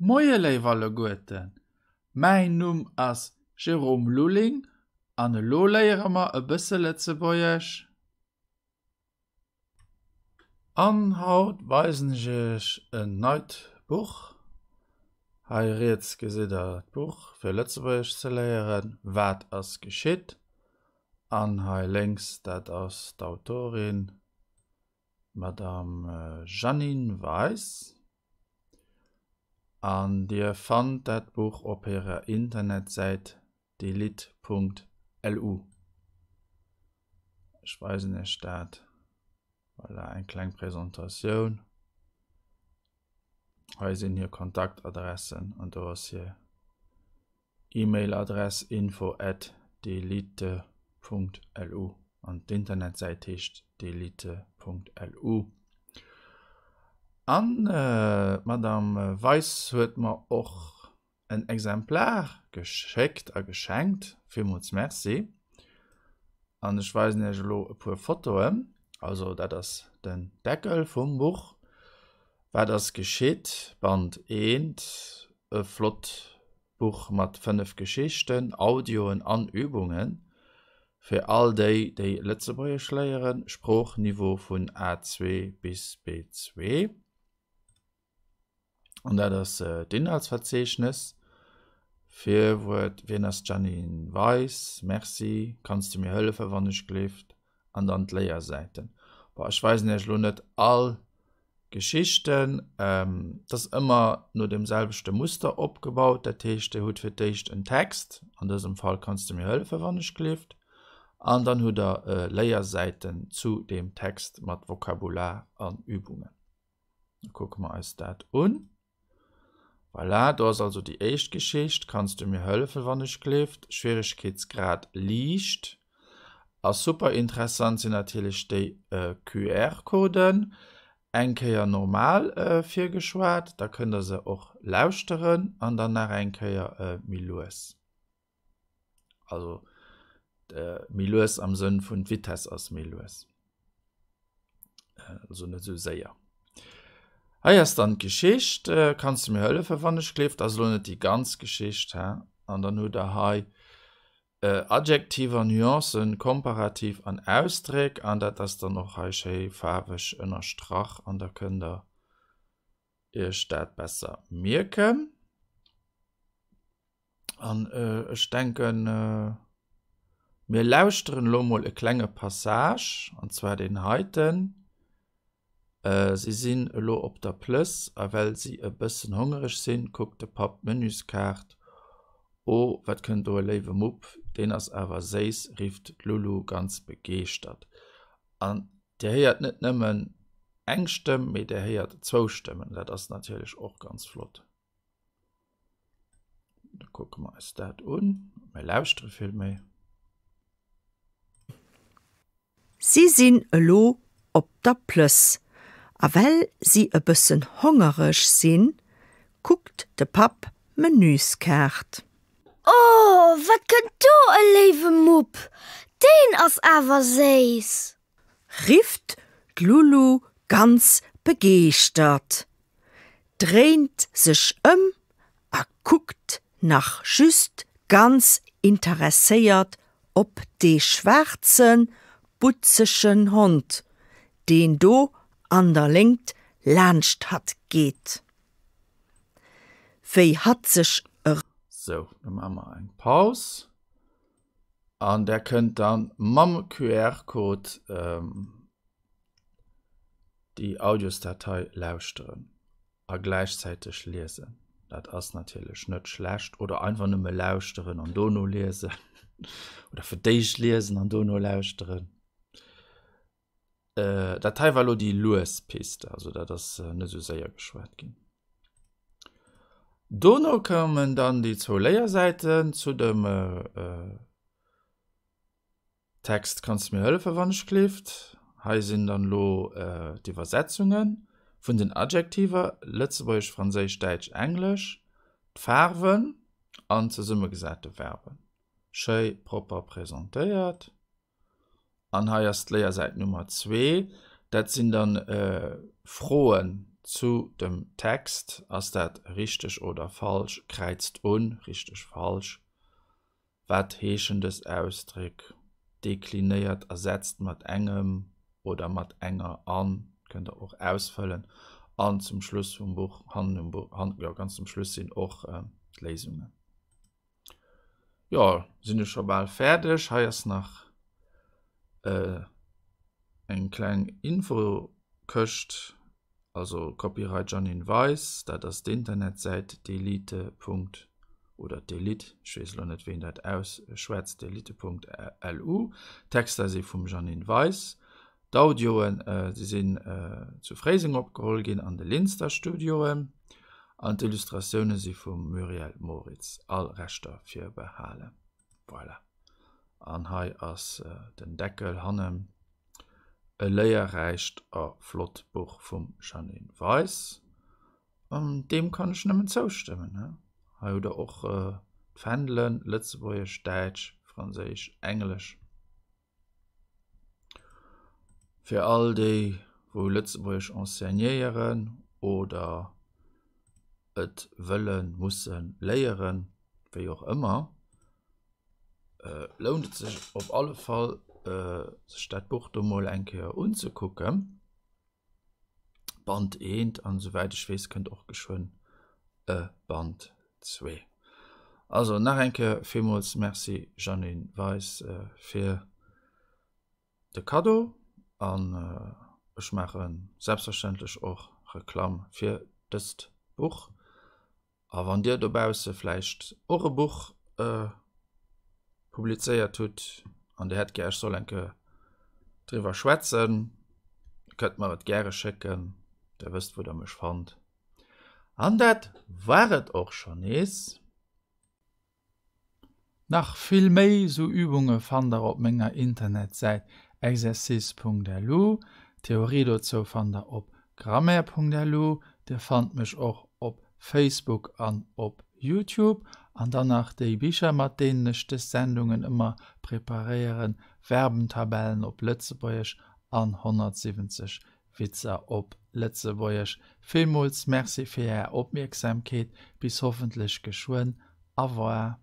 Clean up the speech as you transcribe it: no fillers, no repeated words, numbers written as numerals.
Moie léif alleguerten, mäin Numm ass Jérôme Lulling an elo léiere mer e bësse Lëtzebuergesch. An haut weisen ech iech en neit Buch. Hei riets gesitt der d'Buch fir Lëtzebuergesch ze léieren, Wat ass geschitt? An hei lénks, dat ass d'Autorin, d'Madame Jeannine Weis. An Dir fannt dat Buch op hirer Internetsäit delite.lu. Ech weisen Iech dat. Voilà, eng kleng Presentatioun. Hei sinn hir Kontaktadressen an do ass hir E-Mail-Adress info at delite.lu an d'Internetsäit heescht delite.lu. An d'Madame Weis huet mer och en Exemplar geschéckt a geschenkt. Villmools Merci. An ech weisen iech elo e puer Fotoen. Also dat ass den Deckel vum Buch. Wat ass geschitt? Band eent, e flott Buch mat 5 Geschichten, Audioen an Übungen fir all déi, déi Lëtzebuergesch léieren, Sproochniveau vun A2 bis B2. An dat ass d'Inhaltsverzeechnes. Virwuert, Wien ass d'Janine Weis? Merci, kanns du mir hëllefen, wann ech gleeft? An dann d'Léiersäiten. Bon, ech weisen iech elo net all Geschichten. Et ass ëmmer no deem selwechte Muster opgebaut. Dat heescht, dir hutt fir d'éischt en Text, an dësem Fall Kanns du mir hëllefen, wann ech gleeft? An dann hutt der Léiersäiten zu deem Text mat Vokabular an Übungen. Da kucke mer eis dat un. Voilà, do ass also déi éischt Geschicht, Kanns du mir hëllefen, wann ech gleeft? Schwieregkeetsgrad liicht. A super interessant sinn natierlech déi QR-Coden. Eng Kéier normal virgeschwat, da kënnt der se och lauschteren an dann nach eng Kéier méi lues. Also méi lues am Sënn vun d'Vitess ass méi lues. Also net esou séier. Hei ass dann d'Geschicht. Kanns du mir hëllefen, wann ech gleef? Dat ass elo net déi ganz Geschicht, hä? An dann hutt der hei Adjektiver, Nuancen, Komparativ an Ausdréck. An dat ass dann och hei schéi faarweg ënnerstrach an da kënnt der iech dat besser mierken. An ech denken, mir lauschteren elo mol e klenge Passage, an zwar deen heiten. Si sinn elo op der Plëss a well si e bëssen hongereg sinn, kuckt de Papp d'Menüskaart. O, wat kënnt do e léiwe Mupp, deen ass awer séiss, rifft d'Lulu ganz begeeschtert. An Dir héiert net nëmmen eng Stëmm, mee Dir héiert zwou Stëmmen. Dat ass natierlech och ganz flott. Da kucke mer eis dat un. Mir lauschtere vill méi. Si sinn elo op der Plëss a well si e bëssen hongereg sinn, kuckt de Papp d'Menüskaart. Oh, wat kënnt do e léiwe Mupp, deen ass awer séiss! Rifft d'Lulu ganz begeeschtert, dréint sech ëm a kuckt nach just ganz interesséiert op dee schwaarze butzegen Hond, deen do an der Léngt laanscht hatt geet. Wéi hatt sech e. Sou, da maache mer eng Paus an där kënnt dann mam QR-Code déi Audiosdatei lauschteren a gläichzäiteg liesen. Dat ass natierlech net schlecht. Oder einfach nëmme lauschteren an dono liesen. Oder fir d'éischt liesen an dono lauschteren. Dat hei war elo déi lues Piste, also dat ass net esou séier geschwat ginn. Dono koumen dann déi zwou Léiersäiten zu dem Text Kanns du mir hëllefen, wann ech gleeft. Hei sinn dann elo d'Iwwersetzunge vun den Adjektiver, Lëtzebuergesch, Franséisch, Däitsch, Englesch, d'Faarwen an zesummegesate Verben. Schéi propper presentéiert. An hei ass d'Léiersäit Nummer zwee. Dat sinn dann Froen. zu dem Text. Ass dat richteg oder falsch? Kräizt un, richteg, falsch. Wat heeschen dës Ausdréck? Deklinéiert a setzt mat engem oder mat enger an, kënnt der och ausfëllen. An zum Schluss vum Buch, hannen um Buch, jo ganz zum Schluss sinn och d'Léisungen. Jo, sinn ech scho bal fäerdeg. Hei ass nach eng kleng Infokëscht, also Copyright Jeannine Weis, dat ass d'Internetsäit d'elite. Oder d'Elite, ech weess elo net wéi een dat ausschwätzt, d'elite.lu. D'Texter si vum Jeannine Weis. D'Audioen, déi sinn zu Fréiseng opgeholl ginn an de Linster Studioen an d'Illustratioune si vum Muriel Moritz. All Rechter virbehalen. Voilà. An hei ass den Deckel hannen. E léierräicht a flott Buch vum Jeannine Weis. An deem kann ech nëmmen zoustëmmen. Hei hutt der och d'Fändelen, Lëtzebuergesch, Däitsch, Franséisch, Englesch. Fir all déi wou Lëtzebuergesch enseignéieren oder et wëllen, mussen léieren, wéi och ëmmer, lount et sech op alle Fall sech dat Buch do mol eng Kéier unzekucken. Band eent an esouwäit ech weess kënnt och geschwënn e Band zwee. Also nach eng Kéier villmools Merci Jeannine Weis fir de Kaddo an ech maache selbstverständlech och Reklamm fir dëst Buch. A wann Dir dobausse vläicht och e Buch publizéiert hutt an Dir hätt gär ech soll eng Kéier driwwer schwätzen, kënnt mer et gäre schécken, Dir wësst wou der mech fannt. An dat war et och schonn nees. Nach vill méi sou Übunge fannt der op menger Internetsäit exercice.lu. D'Theorie dozou fannt der op grammaire.lu. Dir fannt mech och op Facebook an op Youtube. An dann nach déi Bicher mat deenen ech des Sendungen ëmmer preparéieren, Verbentabellen op Lëtzebuergesch an 170 Witzer op Lëtzebuergesch. Villmools Merci fir Är Opmierksamkeet. Bis hoffentlech geschwënn. Au revoir.